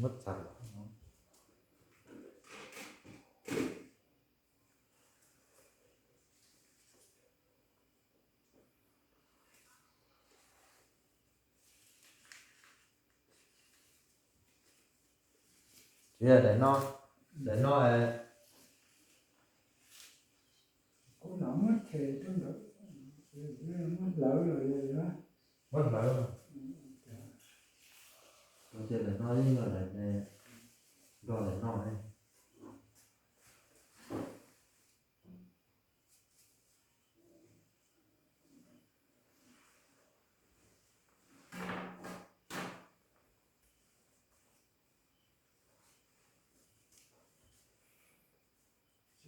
Muab txais. Tsis yog daim no, daim no kuv no muab them rau ntawd, muab hlawv los yog muab hlawv. Ua cas daim no yeej yog daim ne, nrog daim no ne.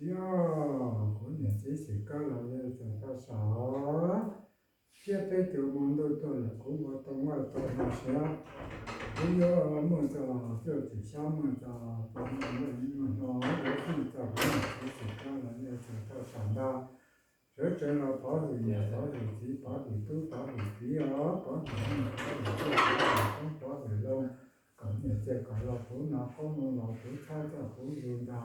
Tsis yog kuv niam txiv xwm kab los yog txawm tau sav, thiab peb tus mus ntuj tuaj lawm kuv ua tau vaj tau no siab. Kuv yuav muaj txog cuaj cum xyab, muaj txog pov muaj muaj hno, yuav fij txog kuv niam txiv xwm kab los yog txawm tau sav ntag. Sawv tsees los pov hwm niam pov hwm txiv pov hwm tub pov hwm kiv os, pov hwm niam pov hwm txiaj pov hwm koob pov hwm loo, kom niam txiag kom los kuv no, koob loo los kuv txhab txoj kuv yug ntag.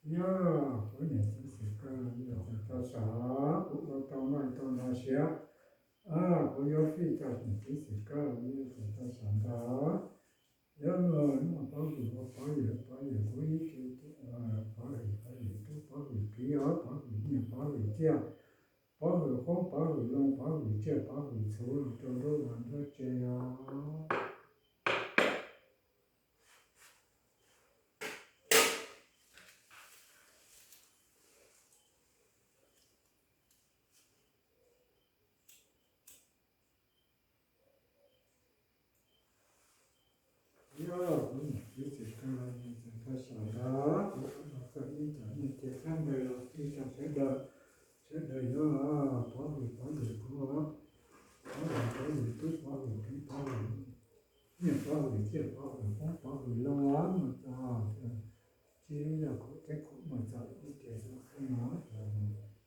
Yog kuv niam txiv xwm kab los yog txawm tau sav, kuv ua tau vaj tau no siab, kuv yuav fij txog niam txiv xwm kab los yog txawm tau sav ntag. Yog muaj pov hwm ua pov hwm, pov hwm kuv ib tug, pov hwm pov hwm tub pov hwm kiv os, pov hwm niam pov hwm txiaj, pov hwm koob pov hwm loo, pov hwm tsiaj pov hwm txhuv los rau nruab vaj nruab tsev os. Yog kuv niam txiv xwm kab los yog txawm tau sav ntag, kuv no txog ib cov nyiaj txiag txhab ntawd los fij rau sawv daws, sawv daws yuav pov hwm pov hwm kuv, pov hwm pov hwm tub pov hwm kiv pov hwm niam pov hwm tsiaj pov hwm koob pov hwm loo os, mus txog tsis yog kuv thiab kuv mus txog ib tiam zoo kheej no,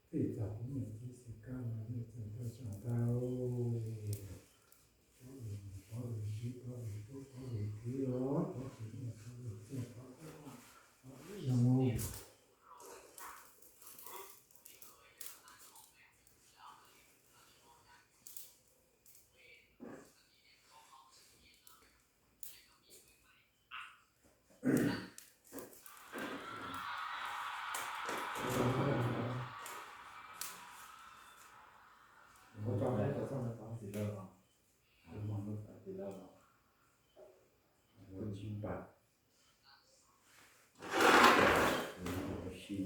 fij txog kuv niam txiv xwm kab los yog txawm tau sav ntag. Pov hwm niam pov hwm txiv pov hwm tub pov hwm kiv os, pov hwm niam pov hwm tsiaj pov hwm loo. Ua tso neb tau txoj no tod txiv lawm los, ua txoj no tod txiv lawm los, ua tsis pam. Ua si,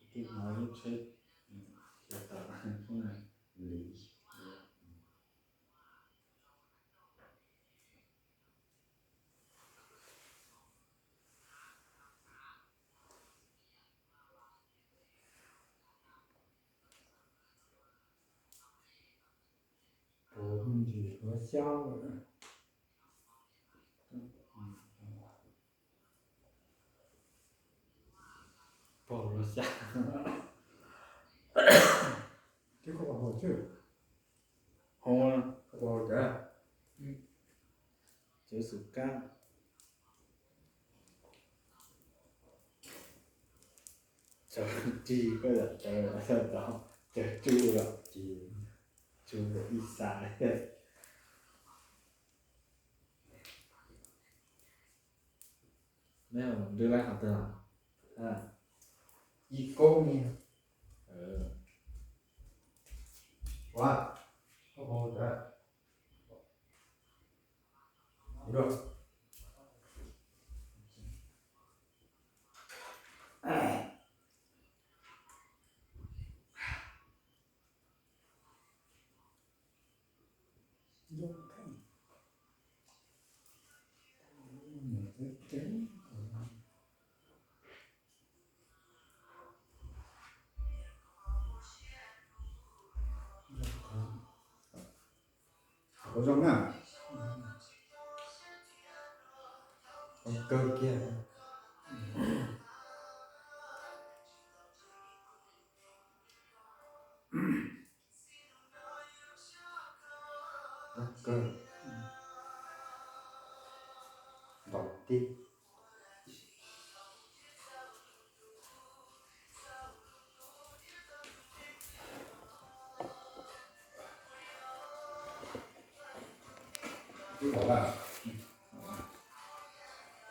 ib tug no lub tsheb, tsheb tau li. Pov me ntsis hluav xyab lawm. Pov hluav xyab. Twb koj pom hauv tsev, hauv, koj pom hauv tsev, tsev xwm kab. Tsaws rig koj yam tsaws, tsaws tsu los ces tsu ib xav. Neb mus ntwb laib qhov twg los? Ib koob ni. Ua, ua, ua, Ua zoo na. Ua kawg kiag. Ua kawg. Ntaus tib. Tib ntaus na.